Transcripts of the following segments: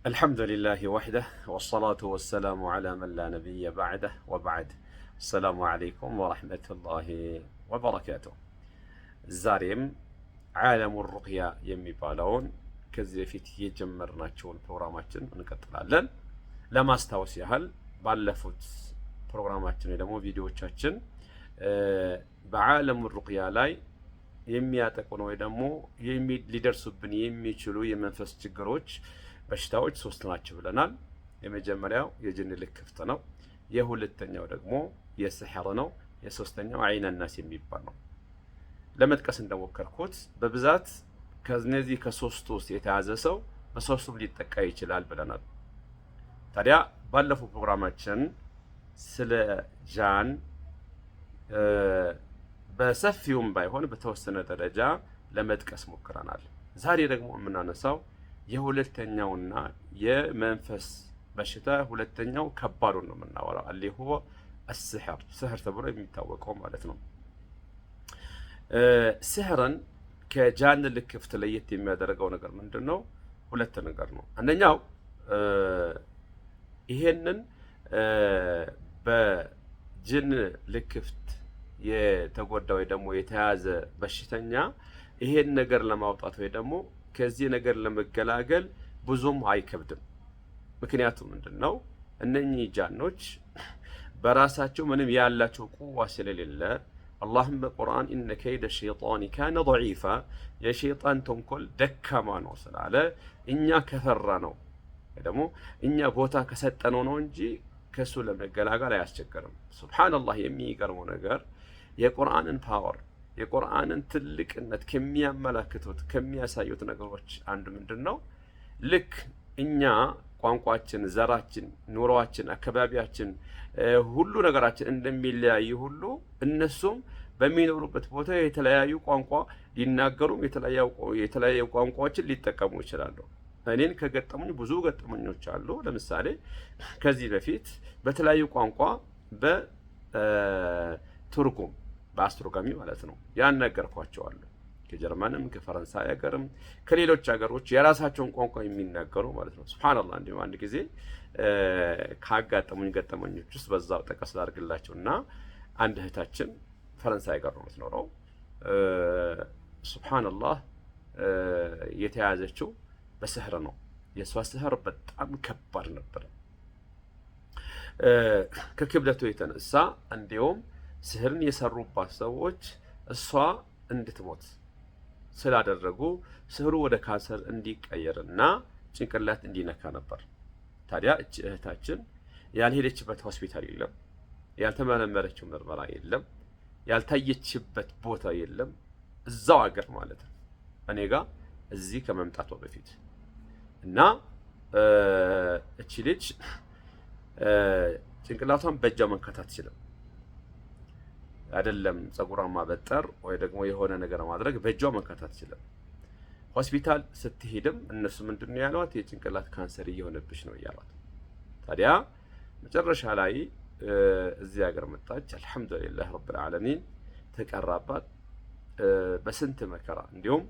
الحمد لله وحده والصلاة والسلام على من لا نبي بعده وبعد السلام عليكم ورحمة الله وبركاته። ዛሬም ዓለሙ ሩቅያ የሚባለውን ከዚህ በፊት የጀመርናቸውን ፕሮግራማችን እንቀጥላለን። ለማስታወስ ያህል ባለፉት ፕሮግራማችን ወይ ደግሞ ቪዲዮዎቻችን በዓለሙ ሩቅያ ላይ የሚያጠቁን ወይ ደግሞ ሊደርሱብን የሚችሉ የመንፈስ ችግሮች፣ በሽታዎች ሶስት ናቸው ብለናል። የመጀመሪያው የጅን ልክፍት ነው። የሁለተኛው ደግሞ የስሕር ነው። የሶስተኛው አይነ ናስ የሚባል ነው። ለመጥቀስ እንደሞከርኩት በብዛት ከነዚህ ከሶስቱ ውስጥ የተያዘ ሰው በሶስቱም ሊጠቃ ይችላል ብለናል። ታዲያ ባለፈው ፕሮግራማችን ስለ ጃን በሰፊውም ባይሆን በተወሰነ ደረጃ ለመጥቀስ ሞክረናል። ዛሬ ደግሞ የምናነሳው የሁለተኛውና የመንፈስ በሽታ ሁለተኛው ከባዱን ነው የምናወራው። اللي هو السحر፣ ስሕር ተብሎ የሚታወቀው ማለት ነው። ስሕርን ከጃን ልክፍት ለየት የሚያደርገው ነገር ምንድን ነው? ሁለት ነገር ነው። አንደኛው ይሄንን በጅን ልክፍት የተጎዳ ወይ ደግሞ የተያዘ በሽተኛ ይሄን ነገር ለማውጣት ወይ ደግሞ ከዚህ ነገር ለመገላገል ብዙም አይከብድም። ምክንያቱም ምንድን ነው? እነኚህ ጃኖች በራሳቸው ምንም ያላቸው ቁዋ ስለሌለ፣ አላህም በቁርአን إن كيد الشيطان كان ضعيفا፣ የሸይጣን ተንኮል ደካማ ነው ስላለ፣ እኛ ከፈራ ነው ወይ ደግሞ እኛ ቦታ ከሰጠነው ነው እንጂ ከእሱ ለመገላገል አያስቸግርም። ሱብሓነላህ፣ የሚገርመው ነገር የቁርአንን power፣ የቁርአንን ትልቅነት ከሚያመላክቱት፣ ከሚያሳዩት ነገሮች አንዱ ምንድን ነው? ልክ እኛ ቋንቋችን፣ ዘራችን፣ ኑሮአችን፣ አካባቢያችን፣ ሁሉ ነገራችን እንደሚለያይ ሁሉ እነሱም በሚኖሩበት ቦታ የተለያዩ ቋንቋ ሊናገሩም የተለያዩ ቋንቋዎችን ሊጠቀሙ ይችላሉ። እኔን ከገጠሙኝ ብዙ ገጠመኞች አሉ። ለምሳሌ ከዚህ በፊት በተለያዩ ቋንቋ በትርጉም፣ በአስተርጓሚ ማለት ነው፣ ያናገርኳቸው አሉ። ከጀርመንም፣ ከፈረንሳይ ሀገርም፣ ከሌሎች ሀገሮች የራሳቸውን ቋንቋ የሚናገሩ ማለት ነው። ሱብሓነላህ፣ እንዲሁም አንድ ጊዜ ካጋጠሙኝ ገጠመኞች ውስጥ በዛው ጠቀስ ላድርግላቸው እና አንድ እህታችን ፈረንሳይ ሀገር ነው የምትኖረው። ሱብሓነላህ፣ የተያዘችው በስህር ነው። የእሷ ስህር በጣም ከባድ ነበር። ከክብደቱ የተነሳ እንዲሁም ስህርን የሰሩባት ሰዎች እሷ እንድትሞት ስላደረጉ ስህሩ ወደ ካንሰር እንዲቀየርና ጭንቅላት እንዲነካ ነበር። ታዲያ እች እህታችን ያልሄደችበት ሆስፒታል የለም፣ ያልተመረመረችው ምርመራ የለም፣ ያልታየችበት ቦታ የለም። እዛው አገር ማለት ነው፣ እኔ ጋ እዚህ ከመምጣቷ በፊት። እና እቺ ልጅ ጭንቅላቷን በእጇ መንካት አትችልም። አይደለም ጸጉሯን ማበጠር ወይ ደግሞ የሆነ ነገር ማድረግ፣ በእጇ መንካት አትችልም። ሆስፒታል ስትሄድም እነሱ ምንድን ነው ያሏት? የጭንቅላት ካንሰር እየሆነብሽ ነው እያሏት። ታዲያ መጨረሻ ላይ እዚህ ሀገር መጣች። አልሐምዱሊላህ ረብል ዓለሚን፣ ተቀራባት በስንት መከራ። እንዲሁም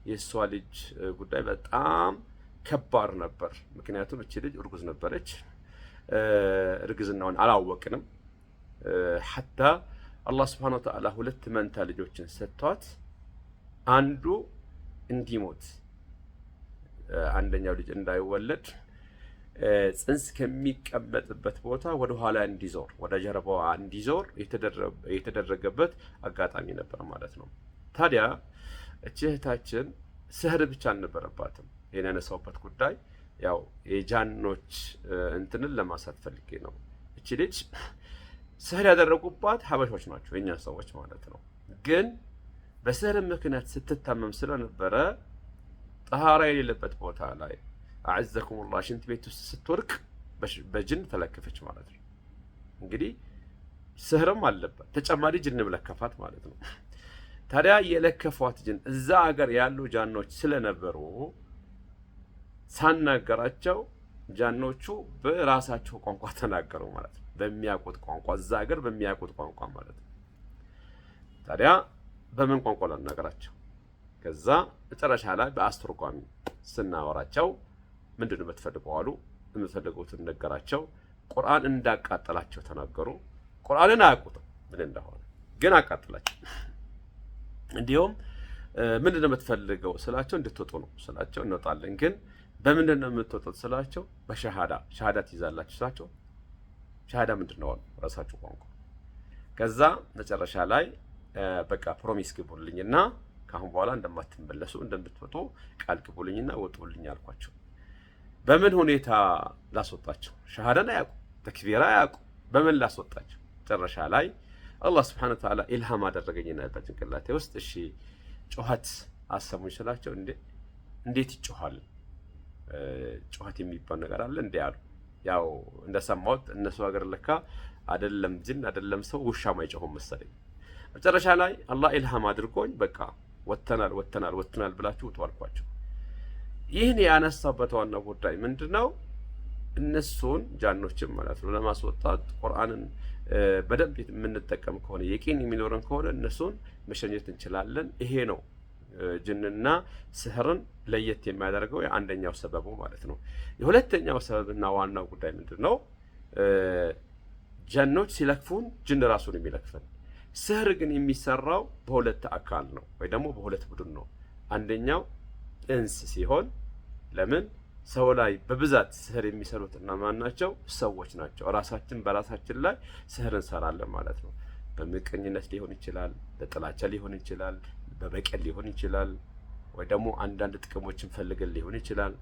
የእሷ ልጅ ጉዳይ በጣም ከባድ ነበር። ምክንያቱም እቺ ልጅ እርጉዝ ነበረች። እርግዝናውን አላወቅንም። ሐታ አላህ ስብሐነ ወተዓላ ሁለት መንታ ልጆችን ሰጥቷት አንዱ እንዲሞት፣ አንደኛው ልጅ እንዳይወለድ፣ ጽንስ ከሚቀመጥበት ቦታ ወደ ኋላ እንዲዞር፣ ወደ ጀርባዋ እንዲዞር የተደረገበት አጋጣሚ ነበር ማለት ነው። ታዲያ እቺ እህታችን ስህር ብቻ አልነበረባትም። ይህን ያነሳውበት ጉዳይ ያው የጃኖች እንትንን ለማሳት ፈልጌ ነው። እቺ ልጅ ስህር ያደረጉባት ሀበሾች ናቸው፣ የኛ ሰዎች ማለት ነው። ግን በስህር ምክንያት ስትታመም ስለነበረ ጠሃራ የሌለበት ቦታ ላይ፣ አዕዘኩሙላህ፣ ሽንት ቤት ውስጥ ስትወድቅ በጅን ተለከፈች ማለት ነው። እንግዲህ ስህርም አለበት፣ ተጨማሪ ጅንም ለከፋት ማለት ነው። ታዲያ የለከፏት ጅን እዛ አገር ያሉ ጃኖች ስለነበሩ ሳናገራቸው ጃኖቹ በራሳቸው ቋንቋ ተናገሩ ማለት ነው። በሚያውቁት ቋንቋ፣ እዛ ሀገር በሚያውቁት ቋንቋ ማለት ነው። ታዲያ በምን ቋንቋ ላናገራቸው? ከዛ መጨረሻ ላይ በአስተርጓሚ ስናወራቸው ምንድን ነው የምትፈልገው አሉ። የምፈልጉትን ነገራቸው። ቁርአን እንዳቃጠላቸው ተናገሩ። ቁርአንን አያውቁትም ምን እንደሆነ ግን አቃጠላቸው። እንዲሁም ምንድን ነው የምትፈልገው ስላቸው እንድትወጡ ነው ስላቸው፣ እንወጣለን ግን በምንድን ነው የምትወጡት ስላቸው፣ በሸሃዳ፣ ሸሃዳ ትይዛላችሁ ስላቸው፣ ሸሃዳ ምንድን ነው አሉ ራሳቸው ቋንቋ። ከዛ መጨረሻ ላይ በቃ promise ግቡልኝና ከአሁን በኋላ እንደማትመለሱ እንደምትወጡ ቃል ግቡልኝና ወጡልኝ አልኳቸው። በምን ሁኔታ ላስወጣቸው? ሸሃዳን አያውቁ፣ ተክቢራ አያውቁ። በምን ላስወጣቸው? መጨረሻ ላይ አላህ ስብሐነ ወተዓላ ኢልሃም አደረገኝና በጭንቅላቴ ውስጥ እሺ ጩኸት አሰሙኝ ስላቸው፣ እንዴ እንዴት ይጮኋል? ጩኸት የሚባል ነገር አለ እንዴ አሉ። ያው እንደሰማሁት እነሱ ሀገር ለካ አይደለም ጅን አይደለም ሰው ውሻም አይጮሁም መሰለኝ። መጨረሻ ላይ አላህ ኢልሃም አድርጎኝ በቃ ወጥተናል ወጥተናል ወጥተናል ብላችሁ ውጡ አልኳቸው። ይህን ያነሳበት ዋናው ጉዳይ ምንድነው? እነሱን ጃኖችን ማለት ነው ለማስወጣት ቁርአንን በደንብ የምንጠቀም ከሆነ፣ የቂን የሚኖረን ከሆነ እነሱን መሸኘት እንችላለን። ይሄ ነው ጅንና ስህርን ለየት የሚያደርገው የአንደኛው ሰበቡ ማለት ነው። የሁለተኛው ሰበብና ዋናው ጉዳይ ምንድን ነው? ጃኖች ሲለክፉን ጅን ራሱን የሚለክፈን። ስህር ግን የሚሰራው በሁለት አካል ነው ወይ ደግሞ በሁለት ቡድን ነው። አንደኛው እንስ ሲሆን፣ ለምን ሰው ላይ በብዛት ስህር የሚሰሩት እነማን ናቸው? ሰዎች ናቸው። ራሳችን በራሳችን ላይ ስህር እንሰራለን ማለት ነው። በምቀኝነት ሊሆን ይችላል፣ በጥላቻ ሊሆን ይችላል፣ በበቀል ሊሆን ይችላል፣ ወይ ደግሞ አንዳንድ ጥቅሞችን ፈልገን ሊሆን ይችላል።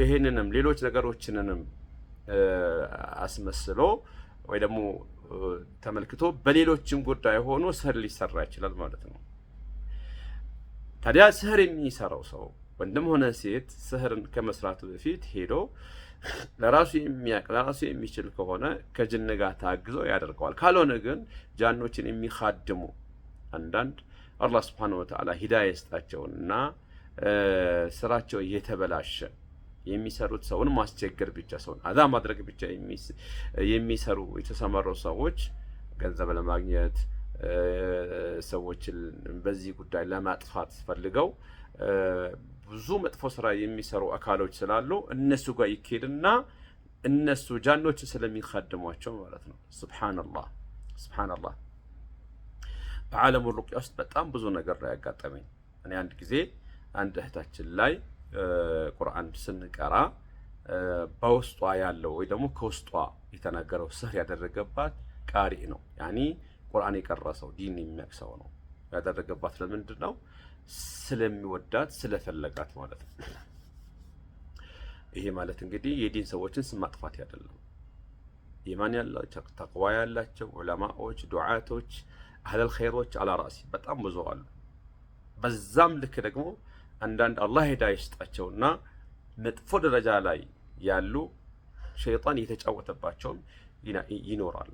ይሄንንም ሌሎች ነገሮችንንም አስመስሎ ወይ ደግሞ ተመልክቶ በሌሎችም ጉዳይ ሆኖ ስህር ሊሰራ ይችላል ማለት ነው። ታዲያ ስህር የሚሰራው ሰው ወንድም ሆነ ሴት ስህርን ከመስራቱ በፊት ሄዶ ለራሱ የሚያቅ ለራሱ የሚችል ከሆነ ከጅን ጋር ታግዞ ያደርገዋል። ካልሆነ ግን ጃኖችን የሚካድሙ አንዳንድ አላህ ስብሓነሁ ወተዓላ ሂዳያ ይስጣቸውና ስራቸው እየተበላሸ የሚሰሩት ሰውን ማስቸገር ብቻ፣ ሰውን አዛ ማድረግ ብቻ የሚሰሩ የተሰማሩ ሰዎች ገንዘብ ለማግኘት ሰዎችን በዚህ ጉዳይ ለማጥፋት ፈልገው ብዙ መጥፎ ስራ የሚሰሩ አካሎች ስላሉ እነሱ ጋር ይኬድና እነሱ ጃኖች ስለሚካድሟቸው ማለት ነው። ሱብሓነላህ ሱብሓነላህ። በዓለሙ ሩቅያ ውስጥ በጣም ብዙ ነገር ላይ ያጋጠመኝ። እኔ አንድ ጊዜ አንድ እህታችን ላይ ቁርአን ስንቀራ በውስጧ ያለው ወይ ደግሞ ከውስጧ የተናገረው ስህር ያደረገባት ቃሪ ነው። ያኒ ቁርአን የቀራ ሰው፣ ዲን የሚያውቅ ሰው ነው ያደረገባት። ለምንድን ነው? ስለሚወዳት ስለፈለጋት ማለት ነው። ይሄ ማለት እንግዲህ የዲን ሰዎችን ስም ማጥፋት አይደለም። ኢማን ያላቸው፣ ተቅዋ ያላቸው ዑለማዎች፣ ዱዓቶች፣ አህለል ኸይሮች አላ ራሲ በጣም ብዙ አሉ። በዛም ልክ ደግሞ አንዳንድ አላህ ሂዳያ ይስጣቸውና መጥፎ ደረጃ ላይ ያሉ ሸይጣን እየተጫወተባቸውም ይኖራሉ።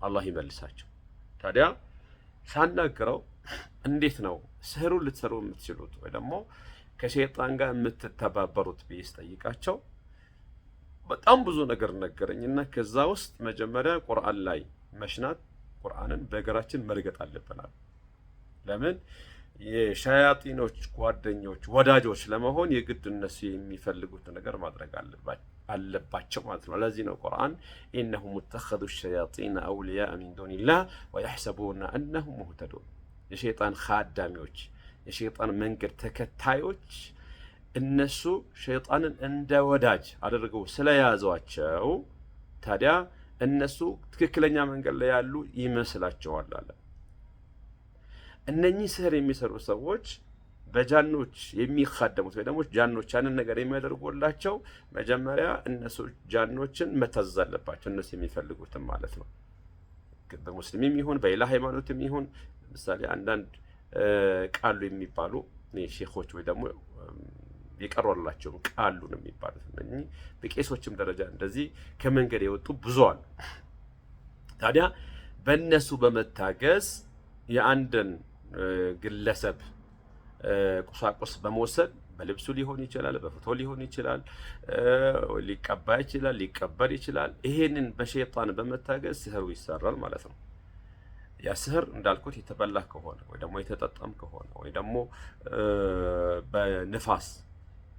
አላህ ይመልሳቸው። ታዲያ ሳናግረው እንዴት ነው ስህሩን ልትሰሩ የምትችሉት ወይ ደግሞ ከሸይጣን ጋር የምትተባበሩት ብዬ ስጠይቃቸው በጣም ብዙ ነገር ነገረኝ እና ከዛ ውስጥ መጀመሪያ ቁርአን ላይ መሽናት፣ ቁርአንን በእግራችን መርገጥ አለብናል። ለምን? የሸያጢኖች ጓደኞች ወዳጆች ለመሆን የግድ እነሱ የሚፈልጉት ነገር ማድረግ አለባቸው ማለት ነው። ለዚህ ነው ቁርአን إنهم اتخذوا الشياطين أولياء من دون الله ويحسبون أنهم مهتدون። የሸይጣን ካዳሚዎች፣ የሸይጣን መንገድ ተከታዮች እነሱ ሸይጣንን እንደ ወዳጅ አድርገው ስለያዟቸው ታዲያ እነሱ ትክክለኛ መንገድ ላይ ያሉ ይመስላቸዋል አለ። እነኚህ ስህር የሚሰሩ ሰዎች በጃኖች የሚካደሙት ወይ ደግሞ ጃኖች ያንን ነገር የሚያደርጉላቸው መጀመሪያ እነሱ ጃኖችን መታዘዝ አለባቸው፣ እነሱ የሚፈልጉትም ማለት ነው። በሙስሊምም ይሁን በሌላ ሃይማኖትም ይሁን ለምሳሌ አንዳንድ ቃሉ የሚባሉ ሼኾች ወይ ደግሞ የቀሯላቸውም ቃሉ ነው የሚባሉት። እነኚህ በቄሶችም ደረጃ እንደዚህ ከመንገድ የወጡ ብዙ አሉ። ታዲያ በእነሱ በመታገዝ የአንድን ግለሰብ ቁሳቁስ በመውሰድ በልብሱ ሊሆን ይችላል፣ በፎቶ ሊሆን ይችላል፣ ሊቀባ ይችላል፣ ሊቀበር ይችላል። ይሄንን በሸይጣን በመታገዝ ስህሩ ይሰራል ማለት ነው። ያ ስህር እንዳልኩት የተበላ ከሆነ ወይ ደግሞ የተጠጣም ከሆነ ወይ ደግሞ በንፋስ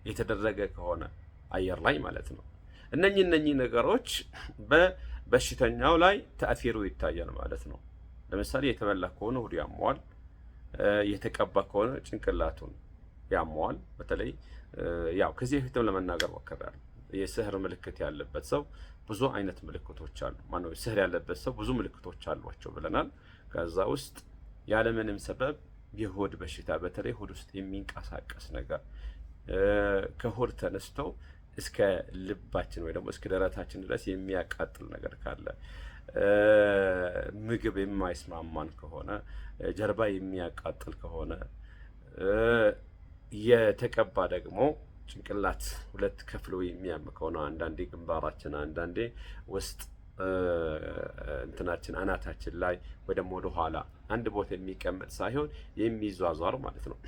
የተደረገ ከሆነ አየር ላይ ማለት ነው። እነኚህ ነገሮች በበሽተኛው ላይ ተእሲሩ ይታያል ማለት ነው። ለምሳሌ የተበላ ከሆነ ሆዱ ያመዋል። የተቀባ ከሆነ ጭንቅላቱን ያመዋል። በተለይ ያው ከዚህ በፊትም ለመናገር ሞክሬያለሁ። የስህር ምልክት ያለበት ሰው ብዙ አይነት ምልክቶች አሉ። ማነው ስህር ያለበት ሰው ብዙ ምልክቶች አሏቸው ብለናል። ከዛ ውስጥ ያለምንም ሰበብ የሆድ በሽታ፣ በተለይ ሆድ ውስጥ የሚንቀሳቀስ ነገር ከሆድ ተነስቶ እስከ ልባችን ወይ ደግሞ እስከ ደረታችን ድረስ የሚያቃጥል ነገር ካለ፣ ምግብ የማይስማማን ከሆነ፣ ጀርባ የሚያቃጥል ከሆነ፣ የተቀባ ደግሞ ጭንቅላት ሁለት ከፍሎ የሚያም ከሆነ፣ አንዳንዴ ግንባራችን፣ አንዳንዴ ውስጥ እንትናችን አናታችን ላይ ወይ ደግሞ ወደ ኋላ አንድ ቦታ የሚቀመጥ ሳይሆን የሚዟዟር ማለት ነው።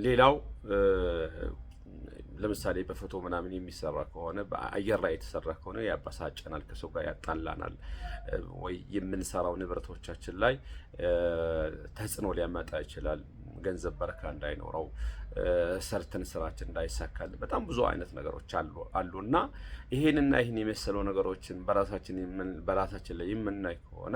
ሌላው ለምሳሌ በፎቶ ምናምን የሚሰራ ከሆነ፣ በአየር ላይ የተሰራ ከሆነ ያበሳጨናል፣ ከሰው ጋር ያጣላናል፣ ወይ የምንሰራው ንብረቶቻችን ላይ ተጽዕኖ ሊያመጣ ይችላል። ገንዘብ በረካ እንዳይኖረው፣ ሰርተን ስራችን እንዳይሳካል፣ በጣም ብዙ አይነት ነገሮች አሉና ይሄንና ይህን የመሰለው ነገሮችን በራሳችን ላይ የምናይ ከሆነ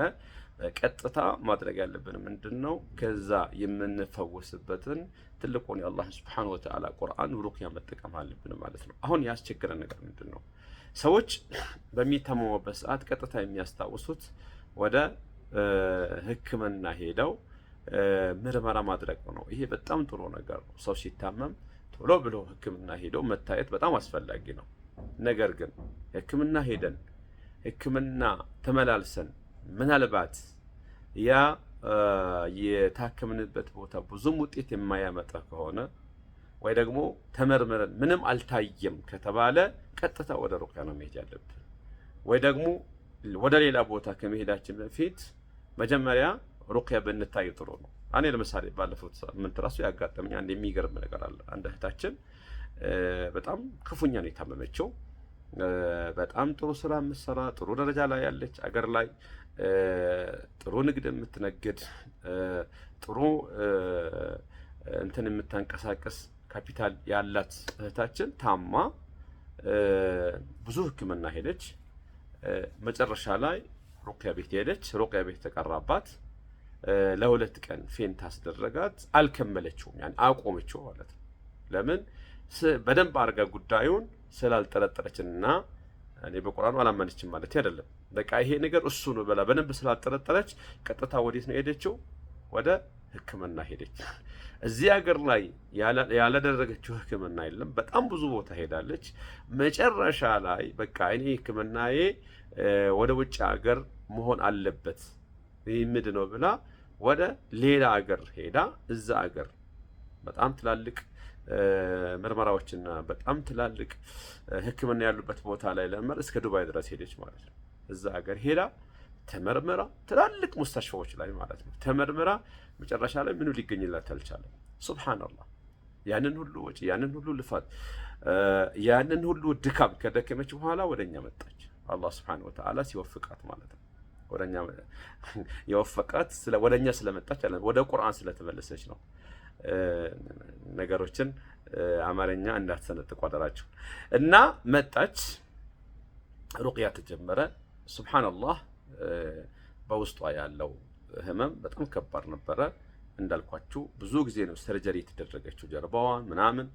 ቀጥታ ማድረግ ያለብን ምንድን ነው? ከዛ የምንፈወስበትን ትልቁን የአላህ ስብሓነሁ ወተዓላ ቁርአን ሩቅያ መጠቀም አለብን ማለት ነው። አሁን ያስቸገረን ነገር ምንድን ነው? ሰዎች በሚታመሙበት ሰዓት ቀጥታ የሚያስታውሱት ወደ ሕክምና ሄደው ምርመራ ማድረግ ነው። ይሄ በጣም ጥሩ ነገር ነው። ሰው ሲታመም ቶሎ ብሎ ሕክምና ሄደው መታየት በጣም አስፈላጊ ነው። ነገር ግን ሕክምና ሄደን ሕክምና ተመላልሰን ምናልባት ያ የታከምንበት ቦታ ብዙም ውጤት የማያመጣ ከሆነ ወይ ደግሞ ተመርምረን ምንም አልታየም ከተባለ ቀጥታ ወደ ሩቅያ ነው መሄድ ያለብን። ወይ ደግሞ ወደ ሌላ ቦታ ከመሄዳችን በፊት መጀመሪያ ሩቅያ ብንታይ ጥሩ ነው። እኔ ለምሳሌ ባለፉት ሳምንት ራሱ ያጋጠመኝ አንድ የሚገርም ነገር አለ። አንድ እህታችን በጣም ክፉኛ ነው የታመመችው። በጣም ጥሩ ስራ የምትሰራ፣ ጥሩ ደረጃ ላይ ያለች፣ አገር ላይ ጥሩ ንግድ የምትነግድ፣ ጥሩ እንትን የምታንቀሳቀስ፣ ካፒታል ያላት እህታችን ታማ ብዙ ሕክምና ሄደች። መጨረሻ ላይ ሩቅያ ቤት ሄደች። ሩቅያ ቤት ተቀራባት። ለ2 ቀን faint አስደረጋት። አልከመለችውም፣ ያን አቆመችው ማለት ነው። ለምን? በደንብ አድርጋ ጉዳዩን ስላልጠረጠረችና እኔ በቁርአኑ አላመነችም ማለት አይደለም። በቃ ይሄ ነገር እሱ ነው ብላ በደንብ ስላልጠረጠረች ቀጥታ ወዴት ነው የሄደችው? ወደ ሕክምና ሄደች። እዚህ ሀገር ላይ ያላደረገችው ሕክምና የለም። በጣም ብዙ ቦታ ሄዳለች። መጨረሻ ላይ በቃ እኔ ሕክምናዬ ወደ ውጭ ሀገር መሆን አለበት ምንድን ነው ብላ ወደ ሌላ ሀገር ሄዳ እዛ ሀገር በጣም ትላልቅ ምርመራዎችና በጣም ትላልቅ ሕክምና ያሉበት ቦታ ላይ ለመመር እስከ ዱባይ ድረስ ሄደች ማለት ነው። እዛ ሀገር ሄዳ ተመርምራ፣ ትላልቅ ሙስተሽፋዎች ላይ ማለት ነው፣ ተመርምራ መጨረሻ ላይ ምኑ ሊገኝላት አልቻለም። ሱብሓነላህ፣ ያንን ሁሉ ወጪ፣ ያንን ሁሉ ልፋት፣ ያንን ሁሉ ድካም ከደከመች በኋላ ወደኛ መጣች። አላህ ስብሓነሁ ወተዓላ ሲወፍቃት ማለት ነው። ወደኛ የወፈቃት ወደኛ ስለመጣች፣ ወደ ቁርአን ስለተመለሰች ነው። ነገሮችን አማርኛ እንዳትሰነጥቁ አደራችሁ። እና መጣች፣ ሩቅያ ተጀመረ። ሱብሓነላህ፣ በውስጧ ያለው ህመም በጣም ከባድ ነበረ። እንዳልኳችሁ ብዙ ጊዜ ነው surgery የተደረገችው ጀርባዋን ምናምን።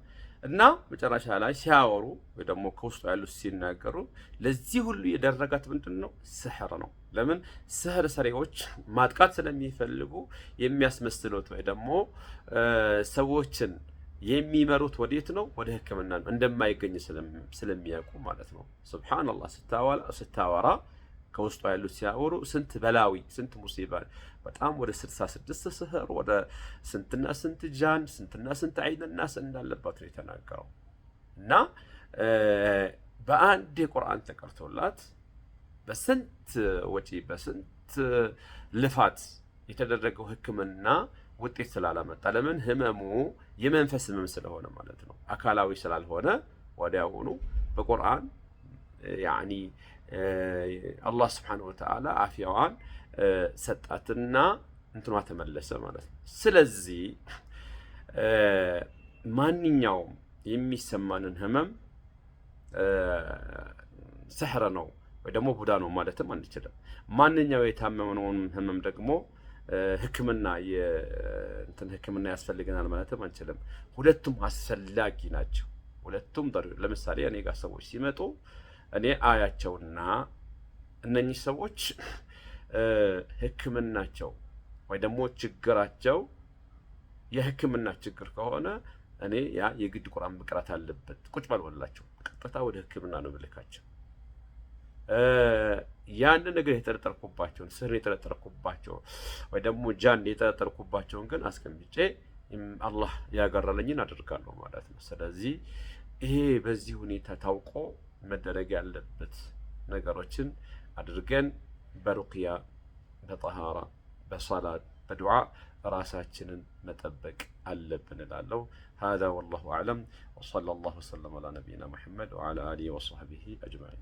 እና መጨረሻ ላይ ሲያወሩ ወይ ደግሞ ከውስጡ ያሉት ሲናገሩ ለዚህ ሁሉ የደረጋት ምንድን ነው? ስሕር ነው። ለምን? ስሕር ሰሪዎች ማጥቃት ስለሚፈልጉ የሚያስመስሉት ወይ ደግሞ ሰዎችን የሚመሩት ወዴት ነው? ወደ ሕክምና ነው፣ እንደማይገኝ ስለሚያውቁ ማለት ነው። ሱብሓነላህ፣ ስታወራ፣ ከውስጧ ያሉት ሲያወሩ ስንት በላዊ፣ ስንት ሙሲባ፣ በጣም ወደ 66 ስህር፣ ወደ ስንትና ስንት ጃን፣ ስንትና ስንት አይንናስ እንዳለባት ነው የተናገረው። እና በአንድ የቁርአን ተቀርቶላት በስንት ወጪ በስንት ልፋት የተደረገው ሕክምና ውጤት ስላላመጣ፣ ለምን? ህመሙ የመንፈስ ህመም ስለሆነ ማለት ነው፣ አካላዊ ስላልሆነ ወዲያውኑ በቁርአን ያኒ አላህ ስብሓነሁ ወተዓላ አፊያዋን ሰጣትና እንትኗ ተመለሰ ማለት ነው። ስለዚህ ማንኛውም የሚሰማንን ህመም ስሕር ነው ወይ ደግሞ ቡዳ ነው ማለትም አንችልም። ማንኛው የታመመውን ህመም ደግሞ ሕክምና እንትን ሕክምና ያስፈልገናል ማለትም አንችልም። ሁለቱም አስፈላጊ ናቸው። ሁለቱም ለምሳሌ እኔ ጋር ሰዎች ሲመጡ እኔ አያቸውና እነኚህ ሰዎች ሕክምናቸው ወይ ደግሞ ችግራቸው የሕክምና ችግር ከሆነ እኔ ያ የግድ ቁርአን መቅራት አለበት ቁጭ በልወላቸው ቀጥታ ወደ ሕክምና ነው የምልካቸው። ያንን ነገር የጠረጠርኩባቸውን ስር የጠረጠርኩባቸው ወይ ደግሞ ጃን የጠረጠርኩባቸውን ግን አስቀምጬ አላህ ያገራልኝን አደርጋለሁ ማለት ነው። ስለዚህ ይሄ በዚህ ሁኔታ ታውቆ መደረግ ያለበት ነገሮችን አድርገን በሩቅያ፣ በጠሃራ፣ በሰላት፣ በዱዓ ራሳችንን መጠበቅ አለብን እላለሁ። هذا والله أعلم وصلى الله وسلم على نبينا محمد وعلى آله وصحبه أجمعين።